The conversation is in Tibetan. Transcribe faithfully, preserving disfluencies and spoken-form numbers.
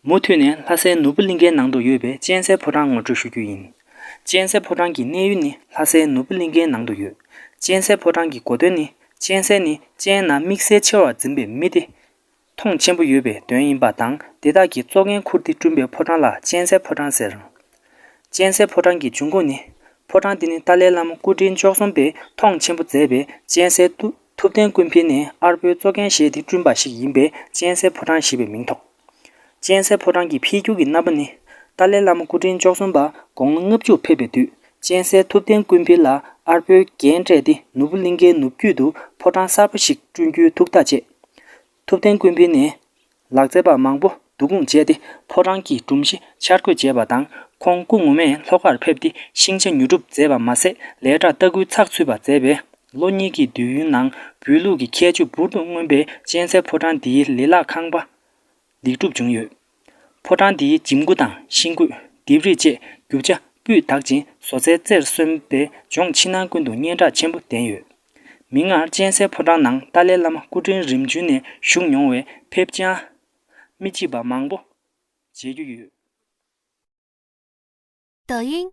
མུ་མཐུད་ནས་ལྷ་སའི་ནོར་བུ་གླིང་ཁའི་ནང་དུ་ཡོད་པའི་གཅན་གཟན་ཕོ་བྲང་ངོ་སྤྲོད་ཞུ་རྒྱུ་ཡིན། གཅན་གཟན་ཕོ་བྲང་གི་གནས་ཡུལ་ནི་ལྷ་སའི་ནོར་བུ་གླིང་ཁའི་ནང་དུ་ཡོད། གཅན་གཟན་ཕོ་བྲང་གི་གོ་དོན་ནི། གཅན་གཟན་ནི་སྤྱན་ནམ་དམིགས་བསལ་ཆེ་བར་འཛིན་པའི་མི་སྟེ། མཐོང་ཆེན་པོ་ཡོད་པའི་དོན་ཡིན་པ་དང་། དེ་དག་གིས་གཙོ་རྒྱན་ཁུར་ཏེ་བསྐྲུན་པའི་ཕོ་བྲང་ལ་གཅན་གཟན་ཕོ་བྲང་ཟེར། གཅན་གཟན་ཕོ་བྲང་གི་འབྱུང་ཁུངས་ནི། ཕོ་བྲང་འདི་ནི་ཏཱ་ལའི་བླ་མ་སྐུ་ཕྲེང་བཅུ་གསུམ་པས་མཐོང་ཆེན་པོ་མཛད་པའི་གཅན་གཟན་ཐུབ་ཐུབ་བསྟན་ཀུན་འཕེལ་ནས་ཨར་པོའི་གཙོ་རྒྱན་བཞེས་ཏེ་བསྐྲུན་པ་ཞིག་ཡིན་པས་གཅན་གཟན་ཕོ་བྲང་ཞེས་པའི་མིང་ཐོགས། གཅན་གཟན་ཕོ་བྲང་གི་འཕེལ་འགྱུར་གྱི་རྣམ་པ་ནི། ཏཱ་ལའི་བླ་མ་སྐུ་ཕྲེང་བཅུ་གསུམ་པ་དགུང་ལོ་ལྔ་བཅུ་ཕེབས་པའི་དུས། གཅན་གཟན་ཐུབ་བསྟན་ཀུན་འཕེལ་ལ་ཨར་པོའི་འགན་སྤྲད་དེ་ནོར་བུ་གླིང་ཁའི་ནུབ་རྒྱུད་དུ་ཕོ་བྲང་གསར་པ་ཞིག་བསྐྲུན་རྒྱུའི་ཐུགས་ཐག་བཅད། ཐུབ་བསྟན་ཀུན་འཕེལ་ནས་ལག་རྩལ་པ་མང་པོ་བསྡུ་སྐོང་བྱས་ཏེ་ཕོ་བྲང་གི་སྒྲོམ་གཞི་འཆར་འགོད་བྱས་པ་དང་། ཁོང་སྐུ་ངོ་མས་ལྷོ་ཁར་ཕེབས་ཏེ་ཤིང་ཆ་ཉོ་སྒྲུབ་མཛད་པ་མ་ཟད། ལས་གྲྭ་ལྟ་སྐུལ་ཚགས་ཚུད་པ་མཛད་པས། ལོ་གཉིས་ཀྱི་དུས་ཡུན་ནང་བོད་ལུགས་ཀྱི་ཁྱད་ཆོས་འབུར་དུ་མངོན་པའི་གཅན་གཟན་ཕོ་བྲང་འདིའི་ལེ་ལག་ཁང་པ་ལེགས་གྲུབ་བྱུང་ཡོད། ཕོ་བྲང་འདིའི་འཇིམ་སྐུ་དང་ཤིང་སྐུད། ལྡེབས་རིས་བཅས་རྒྱུ་ཆ་སྤུས་དག་ཅིང་བཟོ་རྩལ་རྩེར་སོན་པས་ལྗོངས་ཕྱི་ནང་ཀུན་ཏུ་སྙན་གྲགས་ཆེན་པོ་ལྡན་ཡོད། མིག་སྔར་གཅན་གཟན་ཕོ་བྲང་ནང་ཏཱ་ལའི་བླ་མ་སྐུ་ཕྲེང་རིམ་བྱོན་ནས་བཞུགས་མྱོང་བས། ཕེབས་བྱ་མི་གཅིག་པ་མང་པོ་མཇལ་རྒྱུ་ཡོད། 抖音，